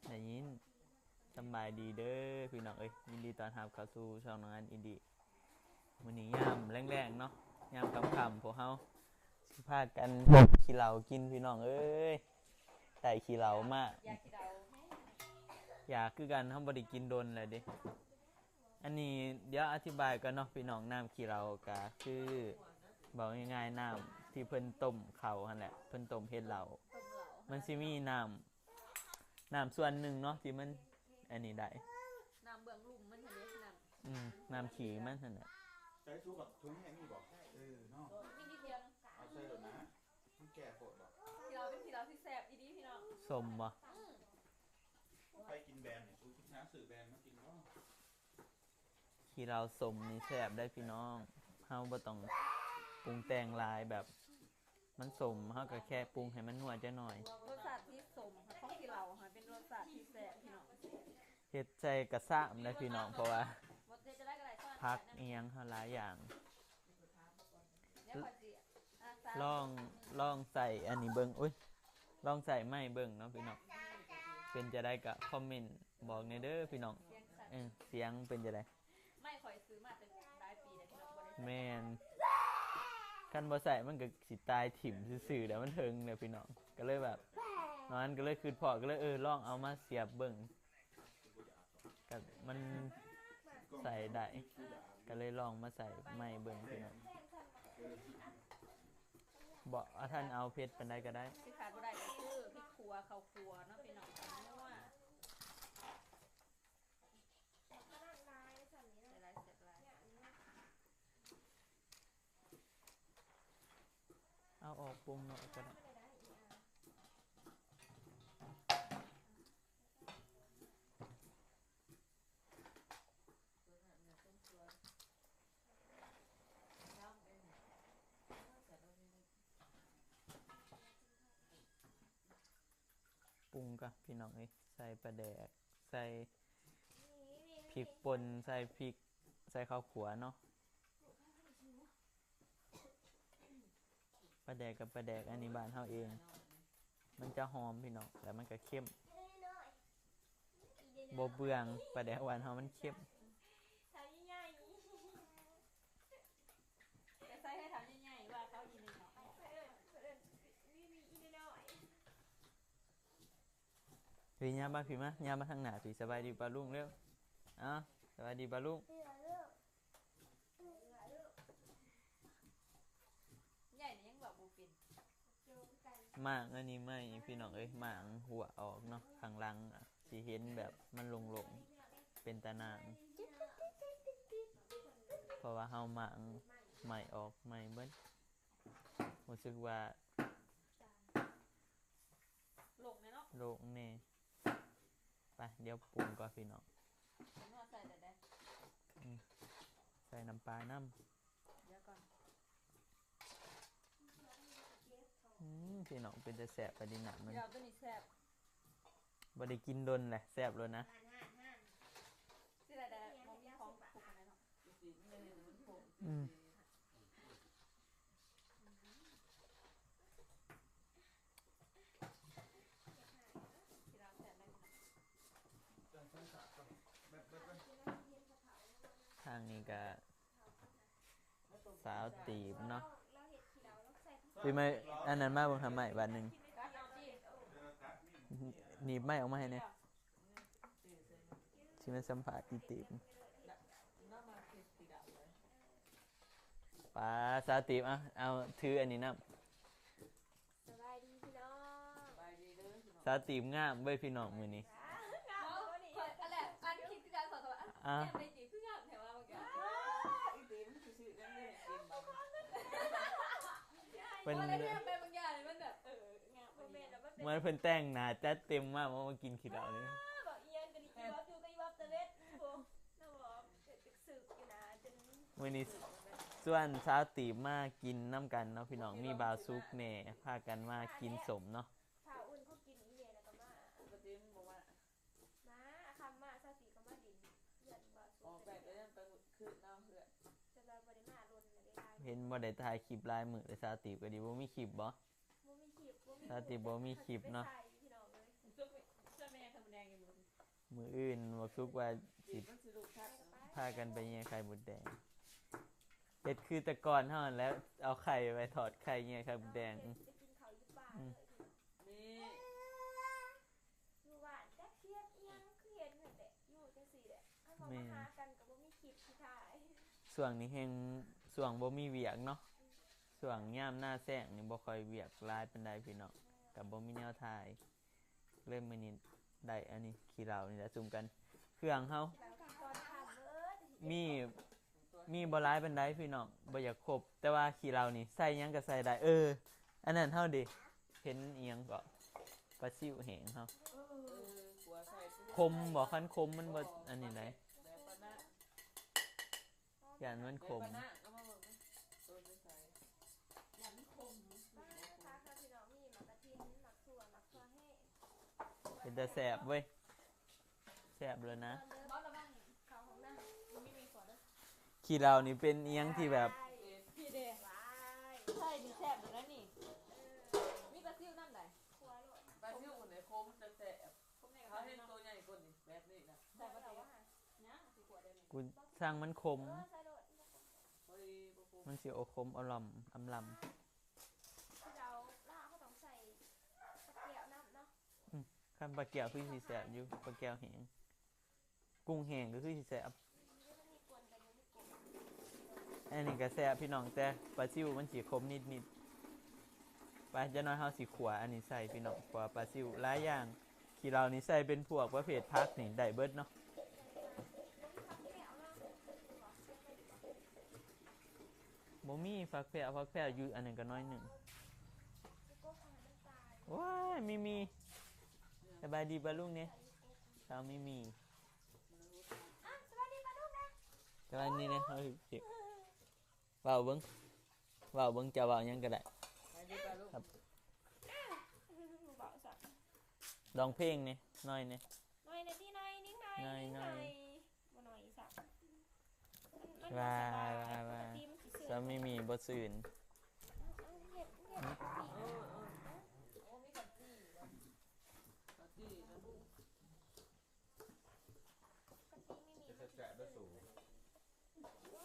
ໄດ້ຍິນ. ສຳບາຍດີເດີພີ່ນ້ອງເອີຍ, ຍິນດີຕ້ອນຮັບເຂົ້າສູ່ຊ່ອງນ້ອງອັນອິນດີ. ມື້ນີ້ຍາມແລງໆເນາະ, ຍາມຄ່ຳໆ ພວກເຮົາຊິພາກັນເຮັດຂີ້ເຫຼົ້າກິນພີ່ນ້ອງເອີຍ. ໄດ້ຂີ້ເຫຼົ້າມາ, ຢາກຄືກັນ, ເຮົາບໍ່ໄດ້ກິນດົນແລ້ວເດ້. ອັນນີ້ດຽວອະທິບາຍກ່ອນເນາະພີ່ນ້ອງ, ນ້ຳຂີ້ເຫຼົ້າກະຄື ເວົ້າງ່າຍໆ ນ້ຳທີ່ເພິ່ນຕົ້ມເຂົ້າຫັ້ນແຫຼະ, ເພິ່ນຕົ້ມເຮັດເຫຼົ້າ. ມັນຊິມີນ້ຳ ນ້ຳສ່ວນໜຶ່ງເນາະທີ່ມັນອັນນີ້ໄດ້ ນ້ຳເບື້ອງລຸ່ມມັນຫັ້ນເດ້ ນ້ຳ ອືມ ນ້ຳຂີ້ມັນຫັ້ນແຫຼະ. ໃສ່ຊຸບບັກຖົ່ວແຫ້ງນີ້ບໍ່? ເອີເນາະ ມີນິດດຽວ ເອົາໃສ່ໂລດນະ, ມັນແກ່ໂພດບໍ່? ຂີ້ເຫຼົ້າເປັນຂີ້ເຫຼົ້າທີ່ແຊບອີ່ຫຼີພີ່ນ້ອງ. ສົ້ມບໍ່? ອືມ ໃຜກິນແບນນີ້ ຊຸບຫາຊື້ແບນມາກິນບໍ່? ຂີ້ເຫຼົ້າສົ້ມນີ້ແຊບໄດ໋ພີ່ນ້ອງ, ເຮົາບໍ່ຕ້ອງປຸງແຕ່ງຫຼາຍ ແບບ ມັນສົ້ມ ເຮົາກໍແຄ່ປຸງໃຫ້ມັນນົວຈັກໜ້ອຍ. ລົດຊາດທີ່ສົ້ມຂອງຂີ້ເຫຼົ້າຫັ້ນເປັນລົດຊາດທີ່ແຊບພີ່ນ້ອງ. ເຮັດໃສ່ກະຊາມໄດ໋ພີ່ນ້ອງ, ເພາະວ່າຜັກອີ່ຫຍັງເຮົາຫຼາຍຢ່າງ. ລອງ ລອງໃສ່ອັນນີ້ເບິ່ງ, ອຸ້ຍ ລອງໃສ່ໄມ້ເບິ່ງເນາະພີ່ນ້ອງ. ເປັນຈັ່ງໃດກໍຄອມເມັນບອກແດ່ເດີພີ່ນ້ອງ. ເອີ ສຽງເປັນຈັ່ງໃດ? ໄມ້ຂ້ອຍຊື້ມາຕັ້ງຫຼາຍປີແລ້ວພີ່ນ້ອງ ບໍ່ໄດ້ໃຊ້. ແມ່ນ, ຄັນບໍ່ໃຊ້ມັນກໍຊິຕາຍຖິ້ມຊື່ໆ ແລ້ວມັນເຖິງແລ້ວພີ່ນ້ອງ. ກໍເລີຍແບບ ນ້ອງອັນກໍເລີຍຄິດພໍ້, ກໍເລີຍ ເອີ ລອງເອົາມາສຽບເບິ່ງ, ກໍມັນໃສ່ໄດ້, ກໍເລີຍລອງມາໃສ່ໃໝ່ເບິ່ງພີ່ນ້ອງ. ບໍ່ ອາ ທ່ານເອົາເຜັດປານໃດກໍໄດ້. ທີ່ຂາດບໍ່ໄດ້ກໍຄືພິກຂົ້ວ, ເຂົ້າຂົ້ວເນາະພີ່ນ້ອງ, ນົວ. ເອົາອອກປຸງເນາະກໍໄດ້. ປຸງກ່ອນພີ່ນ້ອງເອີຍ, ໃສ່ປາແດກ, ໃສ່ພິກປົ່ນ, ໃສ່ພິກ, ໃສ່ເຂົ້າຂົ້ວເນາະ. ປາແດກກັບປາແດກອັນນີ້ບ້ານເຮົາເອງ, ມັນຈະຫອມພີ່ນ້ອງ ແລ້ວມັນກໍເຂັ້ມ. ບໍ່ເບືອງ, ປາແດກບ້ານເຮົາມັນເຂັ້ມ. ເຂົາໃສ່ໃຫ້ເຖົ້າໃຫຍ່ໆ ວ່າເຂົາອີນ້ອຍໆ. ເອີ ເອີ້ນອີນ້ອຍໆ. ພີ່ ຍ່າງມາ ພີ່ມາ ຍ່າງມາທາງໜ້າ ພີ່. ສະບາຍດີປ້າລຸງເລັວ. ເອົາ ສະບາຍດີປ້າລຸງ. ໃຫຍ່ນີ້ຍັງເວົ້າບໍ່ເປັນ. ໝາກອັນນີ້ໃໝ່ພີ່ນ້ອງເອີຍ, ໝາກຫົວອອກເນາະ, ຂ້າງຫຼັງອະ ຊິເຫັນແບບມັນໂລ່ງໆ ເປັນຕາໜ່າງ ເພາະວ່າເຮົາໝາກໃໝ່ອອກໃໝ່ເບິດ. ຮູ້ສຶກວ່າ ໂລ່ງແດ່ເນາະ ໂລ່ງແດ່. ໄປ ດຽວປຸງກ່ອນພີ່ນ້ອງ. ເປັນວ່າໃສ່ແຕ່ໃດ? ອືມ ໃສ່ນ້ຳປານຳ. ດຽວກ່ອນ. ອືມ ພີ່ນ້ອງ ເປັນຕາແຊບ ອັນນີ້ນະ ມັນ ດຽວ ໂຕນີ້ແຊບ. ບໍ່ໄດ້ກິນດົນແຫຼະ ແຊບໂລດນະ. ຊິໄດ້ແຕ່ບໍ່ມີຂອງຄົບປານໃດເນາະ. ອືມ ທາງນີ້ກະສາວຕີບເນາະ. ປີໃໝ່ ອັນນັ້ນມາເບິ່ງຫາໄມ້ບາດໜຶ່ງ. ໜີບໄມ້ອອກມາໃຫ້ແດ່. ຊິມາສຳພາດອີ່ຕີບ. ປາ ສາວຕີບ ເອົາ ເອົາ ຖືອັນນີ້ນຳ. ສະບາຍດີພີ່ນ້ອງ. ສາວຕີບງາມເວີຍພີ່ນ້ອງມື້ນີ້. ງາມເວີຍນີ້. ອັນແລກ ອັນຄິດຄືກັນ ຂໍໂທດ. ອ່າ ແຈ່ມໄດ້ຕີບຄືງາມແທ້ວ່າບາງຢ່າງ. ອີ່ຕີບມັນຊື່ໆ ຍັງບໍ່ໄດ້ກິນບໍ່. ເພິ່ນ ບໍ່ໄດ້ແນມໄປບາງຢ່າງນີ້ ມັນແບບ ເອີ ງາມ. ບໍ່ແມ່ນດອກ ມັນເປັນ ເມື່ອເພິ່ນແຕ່ງໜ້າຈັດເຕັມມາ ມາ ມາກິນຂີ້ເຫຼົ້ານີ້. ບອກອີ່ຫຍັງກໍດີ ອີ່ວອບຢູ່ກໍອີ່ວອບຕະເວັດ ໂອ້ ນະບອກ. ມື້ນີ້ຊວນສາວຕີບມາກິນນຳກັນເນາະພີ່ນ້ອງ, ມີບ່າວສຸກແດ່ ພາກັນມາກິນສົ້ມເນາະ. ພາອຸ່ນເຂົາກິນອີ່ແມ່ແລ້ວກໍມາ. ປົກກະຕິມັນບໍ່ມາ. ມາ ຄ່ຳມາ ສາວຕີບກໍມາຫຼິ້ນເຮືອນບ່າວສຸກ. ອອກໄປກໍຍັງໄປມື້ຄືນເນາະເຮືອນ. ແຕ່ວ່າບໍ່ໄດ້ມາດົນແລ້ວເດ້. ເຫັນບໍ່ໄດ້ຖ່າຍຄລິບຫຼາຍມື້ເລີຍ ສາວຕີບກໍດີ. ບໍ່ມີຄລິບບໍ່? ບໍ່ມີຄລິບ ບໍ່ມີ ສາວຕີບບໍ່ມີຄລິບເນາະ. ໄປໃສ ພີ່ນ້ອງເອີຍ. ຈະໄປ ຈະໄປ ມື້ອື່ນບັກສຸກວ່າຊິພາກັນໄປແຍ່ໄຂ່ມົດແດງ ເຮັດຄືແຕ່ກ່ອນເຮົາຫັ້ນແຫຼະ ເອົາໄຂ່ໄປທອດໄຂ່ແຍ່ໄຂ່ມົດແດງ. ອືມ ອືມ ນີ້ ຢູ່ບ້ານຈັກຊິເຮັດອີ່ຫຍັງ ຄືເຫັນຫັ້ນແຫຼະ ຢູ່ຈັ່ງຊີ້ແຫຼະ ຄັນວ່າມາຫາກັນກໍບໍ່ມີຄລິບຊິຖ່າຍ. ຊ່ວງນີ້ແຮ່ງ ຊ່ວງບໍ່ມີວຽກເນາະ ອືມ ຊ່ວງຍາມໜ້າແລ້ງນີ້ບໍ່ຄ່ອຍວຽກຫຼາຍປານໃດພີ່ນ້ອງ ກໍບໍ່ມີແນວຖ່າຍ ເລີຍມື້ນີ້ໄດ້ອັນນີ້ ຂີ້ເຫຼົ້ານີ້ລະ ສຸມກັນ ເຄື່ອງເຮົາ ມີ ມີບໍ່ຫຼາຍປານໃດພີ່ນ້ອງ ບໍ່ຢາກຄົບ ແຕ່ວ່າຂີ້ເຫຼົ້ານີ້ໃສ່ຫຍັງກໍໃສ່ໄດ້. ເອີ ອັນນັ້ນເຮົາເດ ເຫັນອີ່ຫຍັງເກາະ ປາຊິວແຫ້ງເຮົາ ເອີ ຂົວໃສ່ ຂົມບໍ່ ຄັນຂົມມັນບໍ່ອັນນີ້ໃດ ແບບປານນັ້ນ ຢ້ານມັນຂົມ ເອົາມາເບິ່ງ ໂຕຢູ່ໃສ ຢ້ານມັນຂົມ. ປ້າ ພີ່ນ້ອງ ມີໝາກກະທິນ ໝາກຖົ່ວ ໝາກຖົ່ວແຫ້ງ ເປັນຕາແຊບເວີຍ ແຊບເລີຍນະ. ເວົ້າລະວັງເຂົ້າຫ້ອງນ້ຳ ມີມີຂົວເດີ ຂີ້ເຫຼົ້ານີ້ເປັນອີ່ຫຍັງທີ່ແບບ ພີ່ເດ ໃສ່ນີ້ແຊບເລີຍນະນີ້ ມີປາຊິວນຳໃດ ປາຊິວຄົນໃດຂົມແຊບ ເຮົາເຫັນໂຕໃຫຍ່ກວ່ານີ້ ແບບນີ້ນະ ໃສ່ປາຊິວ ຍັງຊິຂົວໄດ້ນີ້ ກູສັ່ງມັນຂົມ ເອີ ໃສ່ໂລດ ມັນຊິໂອຂົມອະລ່ອມອຳລຳ. ຄືເຮົາລາວເຮົາຕ້ອງໃສ່ປາແກ້ວນຳເນາະ. ອືມ ຄັນປາແກ້ວຄືຊິແຊບຢູ່ ປາແກ້ວແຫ້ງ ກຸ້ງແຫ້ງກໍຄືຊິແຊບ. ອັນນີ້ກໍແຊບພີ່ນ້ອງ ແຕ່ປາຊິວມັນຊິຂົມນິດໆ. ໄປ ຈັກໜ້ອຍເຮົາຊິຂົ້ວອັນນີ້ໃສ່ພີ່ນ້ອງ ຂົ້ວປາຊິວຫຼາຍຢ່າງ ຂີ້ເຫຼົ້ານີ້ໃສ່ເປັນພວກປະເພດຜັກນີ້ໄດ້ເບິດເນາະ. ບໍ່ມີຜັກແພ້ວ ຜັກແພ້ວຢູ່ອັນນັ້ນກໍໜ້ອຍໜຶ່ງ. ໂອ້ຍ ມີມີ ສະບາຍດີປ້າລຸງແດ່ ສາວມີມີ ອ່ະ ສະບາຍດີປ້າລຸງແດ່ ສະບາຍດີແດ່ ເຮົາຊິ ເວົ້າເບິ່ງ ເວົ້າເບິ່ງ ເຈົ້າເວົ້າຫຍັງກໍໄດ້ ສະບາຍດີປ້າລຸງ ເວົ້າຊະ ຮ້ອງເພງແດ່ ໜ້ອຍແດ່ ໜ້ອຍແດ່ຕິ ໜ້ອຍໜຶ່ງ ໜ້ອຍໜຶ່ງ ໜ້ອຍ ໜ້ອຍ ບໍ່ໜ້ອຍອີ່ສັກ ມັນ ມັນບໍ່ສະບາຍ ວ່າ ວ່າ ປົກກະຕິມັນຊິຊື່ນ ສາວມີມີບໍ່ຊື່ນ ເອົາ ເຮັດ ເຮັດ ເອີ ເອີ ໂອ້ ມີກະຈິ ກະຈິນະ ກະຈິມີມີ ແຊບໆ ເດີສູ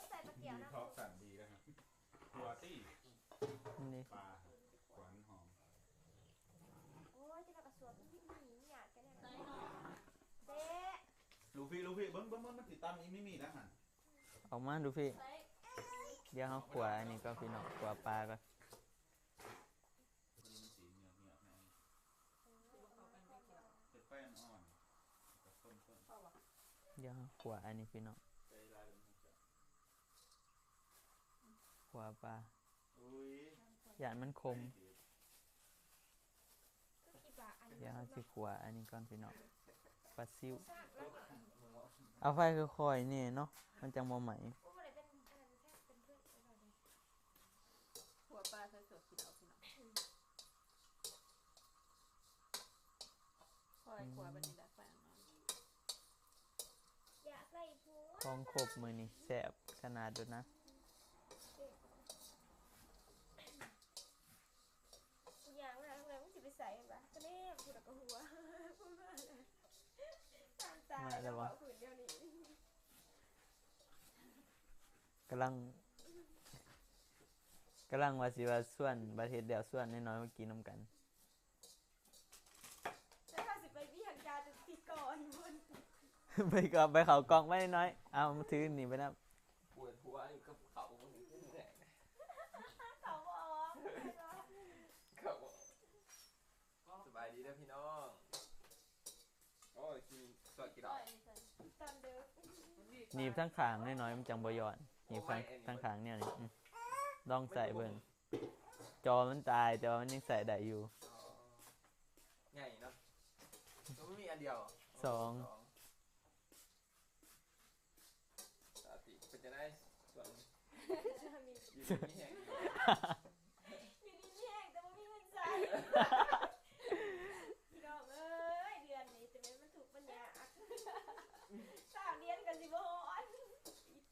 ໃສ່ປາກກຽວນຳ ທອກສັ່ງດີແລ້ວຮະ ຫົວຕິ ນີ້ ປາ ຫວານຫອມ. ໂອ້ຍ ຈະມາກະຊວນ ມີມີຫຍາດກັນແນ່ ເດະ ລູຟີ ລູຟີ ເບິ່ງ ເບິ່ງ ເບິ່ງ ມັນຊິຕຳອີ່ມີມີນະຫັ້ນ ອອກມາ ລູຟີ ດຽວເຮົາຂົ້ວອັນນີ້ກ່ອນພີ່ນ້ອງ ຂົ້ວປາກ່ອນ ເຮັດໄຟອ່ອນໆ ດຽວເຮົາຂົ້ວອັນນີ້ພີ່ນ້ອງ ຂົ້ວປາ ຢ້ານມັນຂົມ ດຽວເຮົາຊິຂົ້ວອັນນີ້ກ່ອນພີ່ນ້ອງ ປາຊິວ ເອົາໄຟຄ່ອຍໆແດ່ເນາະ ມັນຈັ່ງບໍ່ໄໝ້ ຂົ້ວປາໃສ່ຖົ່ວຂີ້ເຫຼົ້າພີ່ນ້ອງ ຄ່ອຍຂົ້ວບັດນີ້ລະ ໄຟອ່ອນໆ ຢາກໄດ້ຜົວ ຂອງຄົບມື້ນີ້ແຊບຂະໜາດໂດດນະ ກູຍ່າງມາແລ້ວ ມຶງຊິໄປໃສວະ ກະແນມພຸ້ນລະກະຫົວ ຕາມຕາຍແລ້ວ ເວົ້າພື້ນດຽວນີ້ ກຳລັງ ກຳລັງວ່າຊິວ່າຊວນ ບັດເຮັດແລ້ວຊວນນ້ອຍໆມາກິນນຳກັນ. ແລ້ວເຮົາຊິໄປວຽງຈັນຕິກ່ອນພຸ້ນ ໄປກໍໄປເຂົ້າກ່ອງໄວ້ໜ້ອຍ ເອົາ ຖືນີ້ໄປນຳ ປວດຫົວຢູ່ກັບເຂົາ ເຂົາບໍ່ອອກ ເຂົາບໍ່ອອກ ສະບາຍດີເດີພີ່ນ້ອງ ໂອ້ຍ ກິນ ຊ່ອຍກິນດອກ ຕອນດຶກ ໜີບທາງຂ້າງໜ້ອຍໆ ມັນຈັ່ງບໍ່ຢ້ອນ ໜີບທາງ ໂອ້ຍ ອັນນີ້ ທາງຂ້າງແນວນີ້ ອືມ ລອງໃສ່ເບິ່ງ ຈໍມັນຕາຍ ແຕ່ວ່າມັນຍັງໃຊ້ໄດ້ຢູ່ ອໍ ໃຫຍ່ເນາະ ມັນມີອັນດຽວ ສອງ ສອງ ສາວຕິ ເປັນຈັ່ງໃດຊ່ວງນີ້ ຢູ່ດີມີແຮງຢູ່ ຢູ່ດີມີແຮງ ແຕ່ບໍ່ມີເງິນໃຊ້ ພີ່ນ້ອງເອີຍ ເດືອນນີ້ຈະແມ່ນມັນທຸກມັນຍາກ ຊາວດຽນກໍຊິບໍ່ຮອດ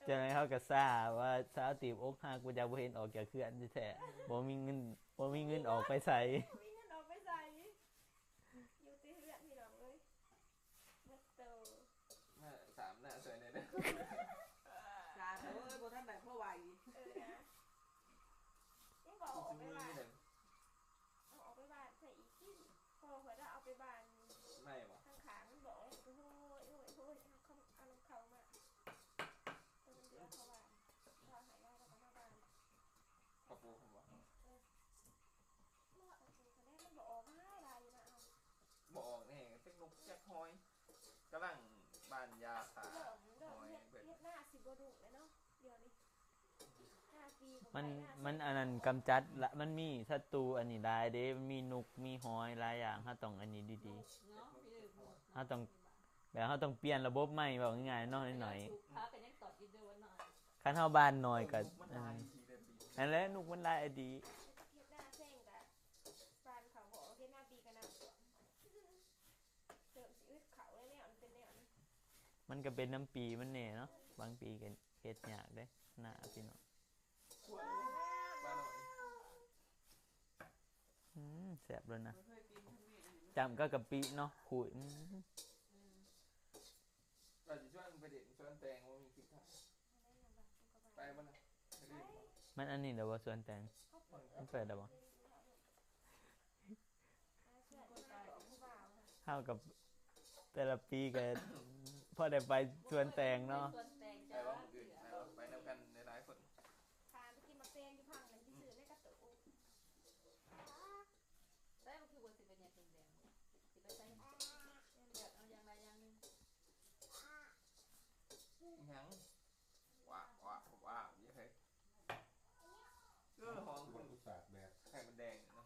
ຈັ່ງໃດເຮົາກໍຊາວ່າ ສາວຕິອົກຫັກ ບໍ່ຢາກ ບໍ່ເຫັນອອກຈາກເຮືອນແທ້ໆ ບໍ່ມີເງິນ ບໍ່ມີເງິນອອກໄປໃສ ບໍ່ມີເງິນອອກໄປໃສ ຢູ່ແຕ່ເຮືອນ ພີ່ນ້ອງເອີຍ ເບິດໂຕ ສາທຸ ໂອ້ຍ ບໍ່ທັນໄດ້ພໍໄຫວ ເອີ ຍັງບໍ່ເອົາອອກໄປບ້ານ ເອົາອອກໄປບ້ານໃສ່ອີກ ພໍຂ້ອຍລະເອົາໄປບ້ານ ໄດ້ບໍ່ ຂ້າງໆ ມັນບໍ່ອອກ ໂອ້ຍ ໂອ້ຍ ເອົານຳເຂົ້າມາ ໂຕມັນເດືອເຂົ້າບ້ານ ເຂົາໃຫ້ລາວ ລາວກໍມາບ້ານ ເຂົາປູກຫັ້ນບໍ່ ເອີ ເນາະ ເຂົາປູກຫັ້ນແຫຼະ ມັນບໍ່ອອກຫຼາຍ ຫຼາຍຢູ່ນະ ເອົາ ບໍ່ອອກແນ່ ຈັກນົກຈັກຫອຍ ກຳລັງບ້ານຢາຂ້າ ເລີ່ມ ເລີ່ມເຮັດ ເຮັດນາຊິບໍ່ດຸແລ້ວເນາະ ດຽວນີ້ ຫ້າປີ ມັນ ມັນອັນນັ້ນກຳຈັດລະ ມັນມີສັດຕູອັນນີ້ຫຼາຍເດ້ ມັນມີນົກ ມີຫອຍຫຼາຍຢ່າງ ເຮົາຕ້ອງອັນນີ້ດີໆ ເຮົາຕ້ອງ ແບບເຮົາຕ້ອງປ່ຽນລະບົບໃໝ່ ເວົ້າງ່າຍໆເນາະ ໜ້ອຍໆ ຄັນເຮົາບ້ານນ້ອຍກໍ ອັນນັ້ນແຫຼະ ນົກມັນຫຼາຍອີ່ຫຼີ ເຮັດນາແຊງກະ ປານເຂົາບໍ່ເຮັດນາປີກະນຳ ເລີ່ມຊິອຶດເຂົ້າແລ້ວ ແນວມັນເປັນແນວນີ້ ມັນກໍເປັນນຳປີມັນແດ່ເນາະ ບາງປີກໍເຮັດຍາກເດ້ ນາພີ່ນ້ອງ ອືມ ແຊບເລີຍນະ ຈ້ຳກັບກະປິເນາະ ຂູດ ອືມ ວ່າຊິຊວນໄປຫຼິ້ນສວນແຕງ ບໍ່ມີຄລິບຖ່າຍ ໄປບໍ່ນະ ໄປຫຼິ້ນບໍ່ ມັນອັນນີ້ແຫຼະບໍ່ ສວນແຕງ ມັນເປີດແລ້ວບໍ່ ເຮົາກັບແຕ່ລະປີກໍພໍໄດ້ໄປສວນແຕງເນາະ ສວນແຕງ ໄປບໍ່ມື້ອື່ນ ໄປບໍ່ ໄປນຳກັນຫຼາຍໆຄົນ ພາໄປກິນໝາກແຕງຢູ່ພັງນັ້ນ ຊິຊື້ໃນກະໂຕະ ໃສ່ ມັນຄືວ່າຊິເປັນຫຍັງແດງໆ ຊິໄປໃສ່ ເລືອກເອົາຢ່າງໃດຢ່າງໜຶ່ງ ຫຍັງ ວ້າວ ວ້າວ ວ້າວ ຢ່າເຮັດ ເອີ ຫອມຄຸນ ສາດແບບໄຂ່ມົດແດງເນາະ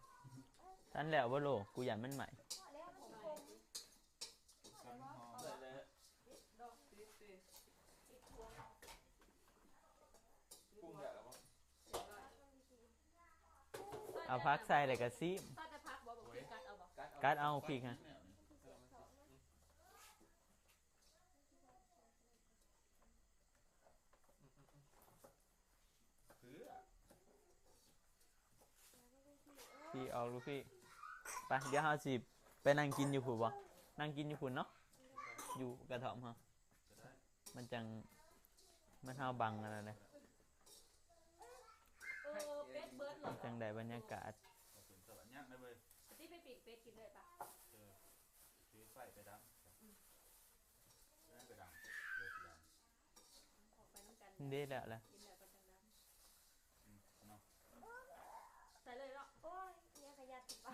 ທັນແລ້ວບໍ່ໂລ ກູຢ້ານມັນໄໝ້ ພໍແລ້ວ ມັນຊິຂົມ ໄດ້ແລ້ວ ດອກຕິດຕິ ປຸງແລ້ວບໍ່ ເອົາຜັກໃສ່ແລ້ວກໍຊີມ ໃສ່ແຕ່ຜັກບໍ່ ບໍ່ກິນ ກັດເອົາບໍ່ ກັດເອົາພິກຫັ້ນ ເອີ ມັນຊິ ອືມ ອືມ ອືມ ເພື່ອ ພີ່ອອກລູກພີ່ ໄປ ດຽວເຮົາຊິໄປນັ່ງກິນຢູ່ພຸ້ນບໍ່ ນັ່ງກິນຢູ່ພຸ້ນເນາະ ຢູ່ກະທ່ອມເຮົາ ມັນຈັ່ງ ມັນ ເຮົາບັງອັນນັ້ນເດ້ ເອີ ເປັດເບິດເລີຍ ມັນຈັ່ງໄດ້ບັນຍາກາດ ເອົາຂຶ້ນສະຫວັນຍັງໄດ້ເວີຍ ຊິໄປປີ້ງເປັດກິນເລີຍປະ ເອີ ຖືໄຟໄປດັງ ອືມ ໄປດັງ ເດີ ໄປດັງ ອອກໄປນຳກັນ ເດ້ແລ້ວລະ ກິນແລ້ວກໍຈັ່ງດັງ ອືມ ເນາະ ໃສ່ເລີຍເນາະ ໂອ້ຍ ເມຍຂະຫຍັນປາ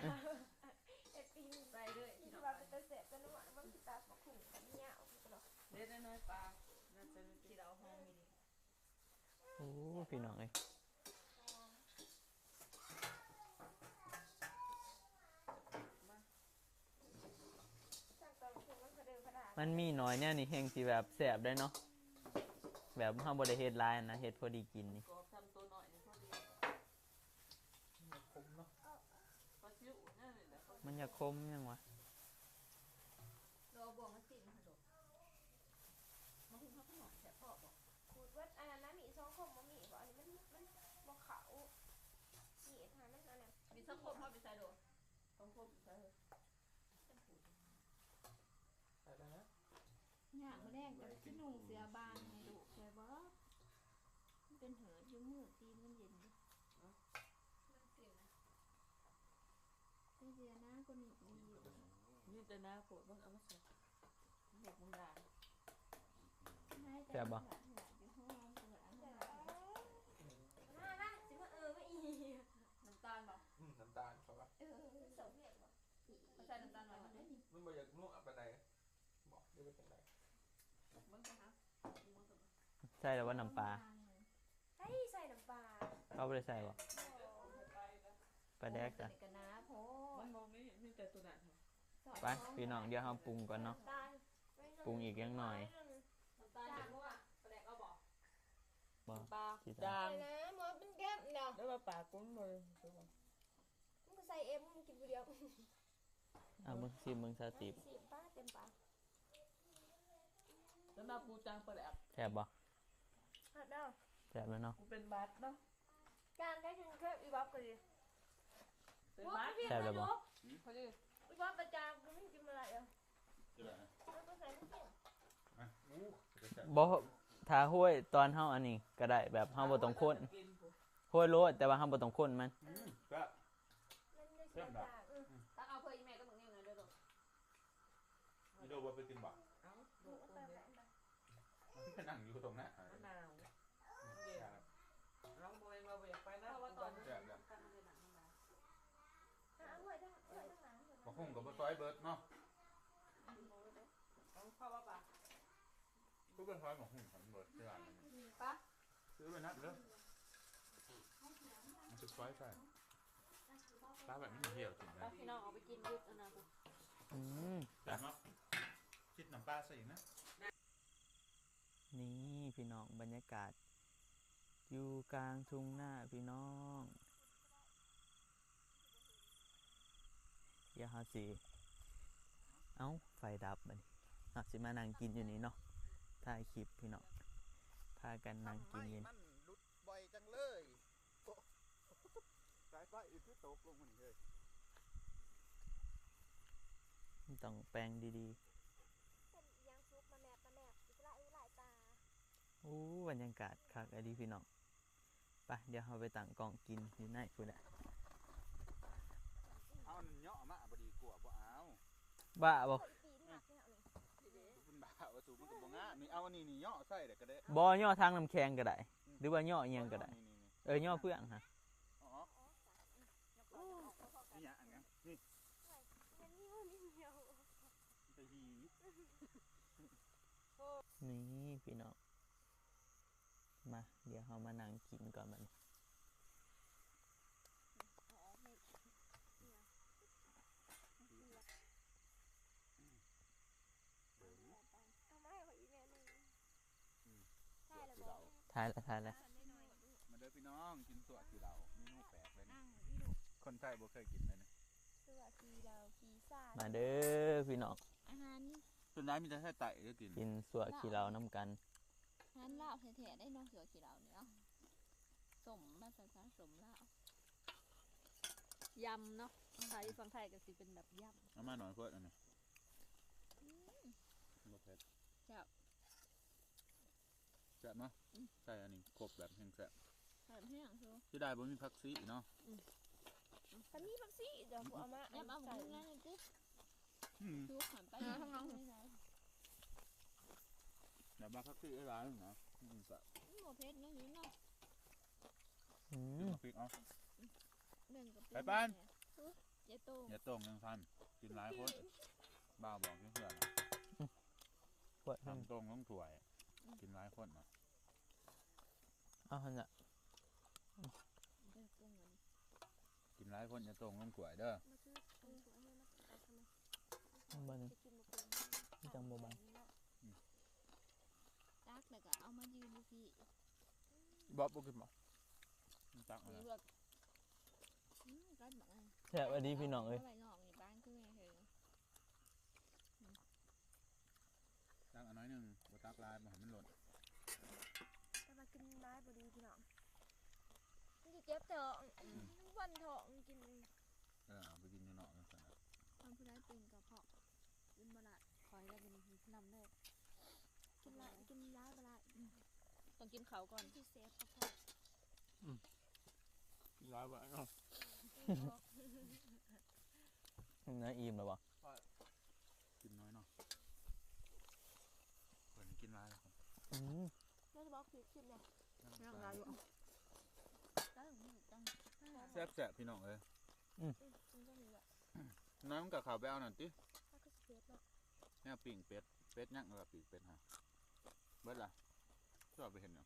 ເອັດປີ ໃສ່ເລີຍ ຄິດວ່າເປັນຕາແຊບຕານົວ ມັນຊິຕາບັກຫຸ່ງຍາວເນາະ ເດັດນ້ອຍໆ ປາ ໜ້າຈະກິນເອົາຫອມອີ່ຫຼີ ໂອ້ ພີ່ນ້ອງເອີຍ ມັນມີໜ້ອຍແນວນີ້ແຮ່ງຊິແບບແຊບໄດ໋ເນາະ ແບບເຮົາບໍ່ໄດ້ເຮັດຫຼາຍນະ ເຮັດພໍດີກິນນີ້ ກອບຊ່ຳໂຕນ້ອຍນີ້ພໍດີ ມັນຢາກຂົມເນາະ ປາຊິວແນວນີ້ແຫຼະ ມັນຢາກຂົມຫຍັງວະ ລອບ່ວງມັນຕິດຫັ້ນໂດ ມາຫຸ່ງເຮົາກໍໜ້ອຍແທ້ພໍບໍ່ ຂູດເບິດ ອັນນັ້ນນະ ມີສອງຄົມບໍ່ມີບໍ່ ອັນນີ້ມັນ ມັນບໍ່ເຂົ້າ ມີດຫາມັນອັນນັ້ນ ມີສອງຄົມເຮົາໄປໃສ່ໂດ ສອງຄົມໃສ່ ໃສ່ແລ້ວນະ ຍາມມື້ແລງກໍຊິນຸ່ງເສື້ອບາງໃຫ້ລູກແດ່ບໍ່ ມັນເປັນເຫີດຢູ່ ມືຕີນມັນເຢັນຢູ່ ມັນເປັນນະ ໃສ່ເສື້ອໜາກວ່ານີ້ອີກ ມີແຕ່ໜາໂພດ ເບິ່ງເອົາມາໃສ່ ແບບບາງໆ ແຊບບໍ່? ມາ ມາ ຊິມາເອີມາອີກ ນ້ຳຕານບໍ່? ອືມ ນ້ຳຕານເຂົາວ່າ ເອີ ມັນສົ້ມແຮງບໍ່? ເຂົາໃສ່ນ້ຳຕານໜ້ອຍ ມັນບໍ່ຢາກນົວປານໃດ ບໍ່ ຫຼືວ່າຈັ່ງໃດ? ເບິ່ງກ່ອນຫາ ໃສ່ແລ້ວບໍ່ນ້ຳປາ? ໃສ່ ໃສ່ນ້ຳປາ ເຂົາບໍ່ໄດ້ໃສ່ບໍ່? ບໍ່ ປາແດກ ມັນ ກະ ກະໜາໂພດ ມັນບໍ່ມີ ມີແຕ່ໂຕນັ້ນ ໄປ ພີ່ນ້ອງ ດຽວເຮົາປຸງກ່ອນເນາະ ຕາຍ ປຸງອີກຈັກໜ້ອຍ ນ້ຳຕານບໍ່? ປາແດກເອົາບໍ່? ບໍ່ ປາ ຊິ ຈາງ ແລ້ວມັນເກັບເນາະ ແລ້ວວ່າປາກຸ້ນບໍ່ ມັນກໍໃສ່ເອງ ມັນກິນຜູ້ດຽວ ເອົາມາຊີມເບິ່ງ ຊາວຕີບ ຊີມປາ ເຕັມປາກ ແລ້ວມາປູຈາງປາແດກ ແຊບບໍ່? ແຊບແລ້ວ ແຊບແລ້ວເນາະ ກູເປັນຫວັດເນາະ ຈາງໄດ້ກິນເຄີບ ອີບອບກໍດີ ເປັນຫວັດ ແຊບແລ້ວບໍ່? ພໍດີ ອີບອບປະຈາງກໍໄດ້ກິນບໍ່ໄດ້ເອີ ກິນໄດ້ນະ ເອົາໄປໃສ່ນ້ຳເຂັ້ມ ອ່ະ ອູ້ ເປັນຕາແຊບ ບໍ່ ຖ້າຫ້ວຍຕອນເຮົາອັນນີ້ກໍໄດ້ ແບບເຮົາບໍ່ຕ້ອງຄົນ ຫ້ວຍໂລດ ແຕ່ວ່າເຮົາບໍ່ຕ້ອງຄົນມັນ. ອືມ ແຊບ ເຂັ້ມດອກ. ອືມ ຕັກເອົາເພື່ອອີແມ່ກັບບັກນິວແດ່ເດີລູກ. ອີໂດບໍ່ໄປກິນບໍ່? ເອົ້າ ໄປນັ່ງຢູ່ຕົງນັ້ນ ມັນໜາວ ມັນເຢັນ. ເອົາ ບໍ່ແມ່ນວ່າບໍ່ຢາກໄປນະ ເພາະວ່າຕອນ ແຊບແລ້ວ ຕັກມັນໄດ້ໜັກມັນໄດ້. ຫາເອື້ອຍທາງ ເອື້ອຍທາງຫຼັງ ບັກຫຸ່ງກໍບໍ່ຊອຍເບິດເນາະ. ເອົາ ເພາະວ່າປາ ຄືບໍ່ຊອຍບັກຫຸ່ງໃຫ້ມັນເບິດ ທີ່ວ່າມັນ ປາ ຊື້ໄວ້ນັກເດີ ມັນຊິຊອຍໃສ່ ປາ ແບບມັນຫ່ຽວກິນໄດ້. ໄປ ພີ່ນ້ອງ ອອກໄປກິນຢູ່ອັນນັ້ນພຸ້ນ. ອືມ ແຊບເນາະ ຊິດນ້ຳປາໃສ່ອີກນະ. ນີ້ພີ່ນ້ອງ ບັນຍາກາດຢູ່ກາງທົ່ງນາພີ່ນ້ອງ. ດຽວເຮົາຊິ ເອົ້າ ໄຟດັບບັດນີ້ ເຮົາຊິມານັ່ງກິນຢູ່ນີ້ເນາະ ຖ່າຍຄລິບພີ່ນ້ອງ ພາກັນນັ່ງກິນຢູ່ນີ້. ມັນຫຼຸດບ່ອຍຈັງເລີຍ ໂອ້ ສາຍໄຟຄືຕົກລົງມານີ້ເລີຍ. ມັນຕ້ອງແປງດີໆ ເປັນອີ່ຫຍັງສຸກມາແມບມາແມບ ອີກຫຼາຍ ອີກຫຼາຍຕາ. ໂອ້ ບັນຍາກາດຄັກອີ່ຫຼີພີ່ນ້ອງ. ໄປ ດຽວເຮົາໄປຕັ້ງກ້ອງກິນຢູ່ໃນພຸ້ນແຫຼະ. ເອົາອັນເຍາະມາບໍ່ດີກວ່າບໍ່ເອົາ ບ້າບໍ່? ເປັນບ້າວ່າສູ ມັນກໍບໍ່ງາມ. ນີ້ ເອົາອັນນີ້ນີ້ເຍາະໃສ່ແລ້ວກໍໄດ້. ບໍ່ ເຍາະຖັງນ້ຳແຂງກໍໄດ້ ອືມ ຫຼືວ່າເຍາະອີ່ຫຍັງກໍໄດ້. ນີ້ໆໆ ເອີ ເຍາະເຟືອງຫາ ເອົາອອກ. ນີ້ຫຍັງອັນນີ້ ນີ້ ມັນມີບໍ່ມີເຫີ ໄປຫີ ນີ້ພີ່ນ້ອງ. ມາ ດຽວເຮົາມານັ່ງກິນກ່ອນບັດນີ້. ເອົາມາໃຫ້ຂ້ອຍອີກແມ່ໜຶ່ງ. ອືມ ຖ່າຍແລ້ວບໍ່? ຖ່າຍແລ້ວ ຖ່າຍແລ້ວ. ມາເດີພີ່ນ້ອງ ກິນຊົ່ວຂີ້ເຫຼົ້າ ເມນູແປກເລີຍນີ້ ຄົນໄທບໍ່ເຄີຍກິນເລີຍນີ້ ຊົ່ວຂີ້ເຫຼົ້າຂີ້ຊາ. ມາເດີພີ່ນ້ອງ ອາຫານ ສ່ວນຫຼາຍມີແຕ່ໄທໃຕ້ເດີກິນ ກິນຊົ່ວຂີ້ເຫຼົ້ານຳກັນ. ອາຫານລາວແທ້ໆໄດ໋ເນາະ ຊົ່ວຂີ້ເຫຼົ້ານີ້ເນາະ. ສົ້ມ ພາສາສົ້ມລາວ ຢຳເນາະ ພາສາຢູ່ຝັ່ງໄທກໍຊິເປັນແບບຢຳ. ເອົາມາໜ້ອຍໂພດອັນນີ້. ອືມ ບໍ່ເຜັດ ແຊບ ແຊບເນາະ. ອືມ ໃສ່ອັນນີ້ຄົບແບບແຮງແຊບ ແຊບແຮງ. ເສຍດາຍບໍ່ມີຜັກຊີເນາະ. ອືມ ຄັນມີຜັກຊີດຽວບໍ່ເອົາມາ ຢຳເອົາໝາກຫຸ່ງໃສ່ ນັ້ນຕິ. ອືມ ຄືຄັນໄປ ແບບວ່າຜັກຊີຫຼາຍໆນະ ມັນກໍ ມັນບໍ່ເຜັດເນາະ. ອືມ ກິນໝາກພິກເອົາ ແບ່ງກັບ ໄປປານ ແມ່ ຢ່າໂຕ່ງ ຢ່າໂຕ່ງຈັ່ງຊັ້ນ ກິນຫຼາຍຄົນ ບ່າວບອກຢູ່ເຮືອນ ອືມ ຖ້າໂຕ່ງລົງຖ້ວຍ ອືມ ກິນຫຼາຍຄົນນະ. ເອົາຫັ້ນລະ ເດີ ປຸງອັນນີ້ ກິນຫຼາຍຄົນຢ່າໂຕ່ງລົງຖ້ວຍເດີ. ບັດນີ້ມັນຈັ່ງບໍ່ບັງ. ອືມ ຕັກແລ້ວກໍເອົາມາຢືນຢູ່ພີ້. ບອບບໍ່ກິນບໍ່? ຕັກເອົາ ອືມ ກັນບັກອັນ ແຊບອີ່ຫຼີພີ່ນ້ອງເອີຍ. ເອົາໄວ້ນອກນີ້ ປານຄືແມ່ເຮີ. ອືມ ຕັກເອົາໜ້ອຍໜຶ່ງ ບໍ່ຕັກຫຼາຍ ບໍ່ໃຫ້ມັນລົ້ນ. ແຕ່ວ່າກິນຫຼາຍບໍ່ດີພີ່ນ້ອງ ມັນຊິເຈັບທ້ອງ. ອືມ ມັນວັນທ້ອງກິນ. ເອີ ເອົາໄປກິນຢູ່ນອກຈັ່ງຊັ້ນນະ. ຄັນຜູ້ໃດເປັນກະເພາະ ກິນບໍ່ໄດ້ ຂ້ອຍລະບໍ່ໄດ້ກິນນຳເດີ. ກິນຫຼາຍ ກິນຫຼາຍບໍ່ໄດ້. ອືມ ຕ້ອງກິນເຂົ້າກ່ອນ ມັນຊິແສບກະເພາະ. ອືມ ກິນຫຼາຍບໍ່ໄດ້ເນາະ. ນາອີ່ມແລ້ວບໍ່? ກິນໜ້ອຍເນາະ ເພິ່ນກິນຫຼາຍແລ້ວ. ອືມ ແລ້ວຈະບອກຄືກິນແດ່ ຍັງຫຼາຍຢູ່. ແຊບໆ ພີ່ນ້ອງເອີຍ. ອືມ ອືມ ມັນກໍມີແຫຼະ. ນ້ອຍມັນກໍເຂົ້າໄປເອົານັ້ນຕິ ມັນກໍຊິເຜັດເນາະ. ແນວປີ້ງເປັດ ເປັດຍັງ ເອີ ປີ້ງເປັດຫາ ເບິດລະ ເຈົ້າໄປເຮັດຫຍັງ?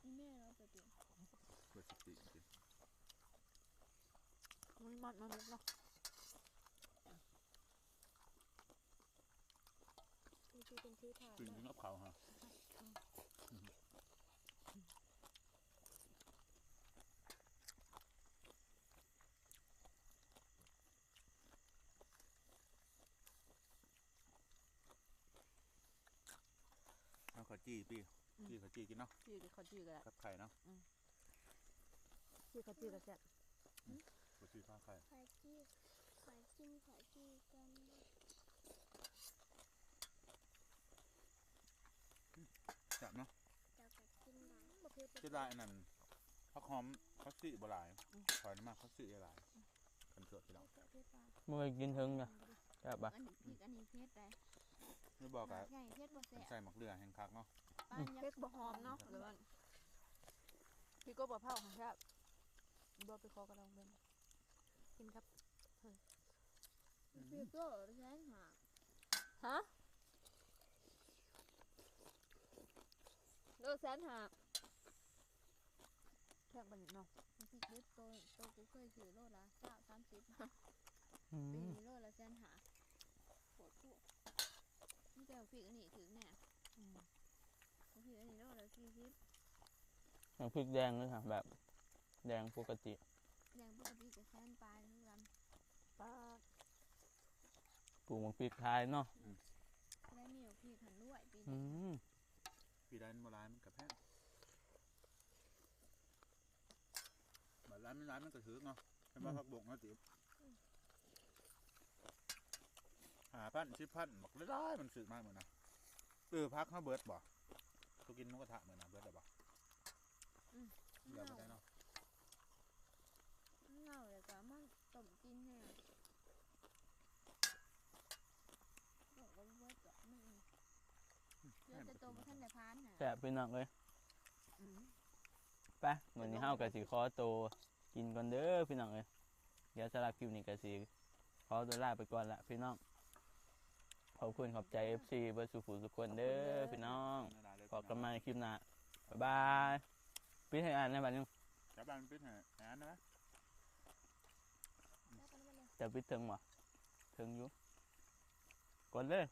ອີແມ່ລາວໄປປີ້ງ ເບິດຊິປີ້ງກິນ. ມັນມັນມັນເນາະ ນີ້ຄືເປັນຄືຖານ ປີ້ງກິນກັບເຂົ້າຫາ. ເອົາເຂົ້າຈີ່ປີ້ ອືມ ຈີ່ເຂົ້າຈີ່ກິນເນາະ ຈີ່ເຂົ້າຈີ່ກໍໄດ້ ກັບໄຂ່ເນາະ. ອືມ ຈີ່ເຂົ້າຈີ່ກໍແຊບ. ອືມ ເຂົ້າຈີ່ທາໄຂ່ ໄຂ່ຈີ່ ໄຂ່ຈີ່ ໄຂ່ຈີ່ກັນ ອືມ ແຊບເນາະ. ເສຍດາຍອັນນັ້ນ ຜັກຫອມ ຜັກຊີບໍ່ຫຼາຍ. ອືມ ຂ້ອຍມັກຜັກຊີຫຼາຍ. ຄັນສວດພີ່ນ້ອງ ບໍ່ໄດ້ກິນເຖິງນະ. ແຊບປະ? ອັນນີ້ ພລິກອັນນີ້ເຜັດໄດ໋. ນີ້ບໍ່ກະ ຫາກໃຫຍ່ເຜັດບໍ່ແຊບ ໃສ່ໝາກເຫຼືອແຮງຄັກເນາະ. ປານ ອືມ ຢາກ ເຜັດບໍ່ຫອມເນາະ ຫຼືວ່າ ພລິກກົບບໍ່ເຜົາຫັ້ນແຊບ. ບໍ່ ໄປຂໍກະດອງເບິ່ງ ກິນກັບ ອືມ ພລິກໂລລະແສນຫ້າ. ຮະ? ໂລແສນຫ້າ. ແພງປານນີ້ເນາະ. ພລິກດິບໂຕ ໂຕກູເຄີຍຊື້ໂລລະຊາວ ສາມສິບ ອືມ ປີນີ້ໂລລະແສນຫ້າ. ໂພດໂພດ. ມີແຕ່ພລິກອັນນີ້ຖືກແນ່. ອືມ ພລິກອັນນີ້ໂລລະສີ່ສິບ. ໝາກພຣິກແດງເລີຍຄ່ະ ແບບແດງປົກກະຕິ ແດງປົກກະຕິກະແສນປາຍຄືກັນ. ປາດ ປູກໝາກພຣິກຂາຍເນາະ. ອືມ ໄດ້ມີໝາກພຣິກຫັ້ນລວຍປີນີ້. ອືມ ປີໃດມັນບໍ່ຫຼາຍມັນກະແພງ. ບາດຫຼາຍມັນຫຼາຍມັນກະຖືກເນາະ. ເຫັນບໍ່ ອືມ ຜັກບົ້ງເຮົາຕິ ອືມ ຫ້າພັນ ສິບພັນ ບັກຫຼາຍໆ ມັນຊື້ມາມື້ນະ. ເອີ ຜັກເຮົາເບິດບໍ່? ໂຕກິນໝູກະທະມື້ນະ ເບິດແລ້ວບໍ່? ອືມ ເຫຼືອບໍ່ໄດ້ເນາະ. ເນົ່າແລ້ວກໍເອົາມາຕົ້ມກິນແນ່. ອືມ ເຫຼືອແຕ່ໂຕບໍ່ທັນໄດ້ຜ່ານນະ. ແຊບພີ່ນ້ອງເອີຍ. ອືມ ໄປ ມື້ນີ້ເຮົາກໍຊິຂໍໂຕກິນກ່ອນເດີພີ່ນ້ອງເອີຍ. ດຽວສຳລັບຄລິບນີ້ກໍຊິຂໍຕົວລາໄປກ່ອນລະພີ່ນ້ອງ. ຂອບຄຸນຂອບໃຈ ເອັຟຊີ ເບິດສູ່ຜູ້ສູ່ຄົນເດີພີ່ນ້ອງ. ພໍ້ກັນໃໝ່ຄລິບໜ້າ. ບາຍບາຍ. ປິດໃຫ້ອ່ານແດ່ບາດນີ້. ຈັບບາດປິດໃຫ້ອ່ານນະ. ຈະປິດເຖິງບໍ່? ເຖິງຢູ່. ກົດເລີຍ.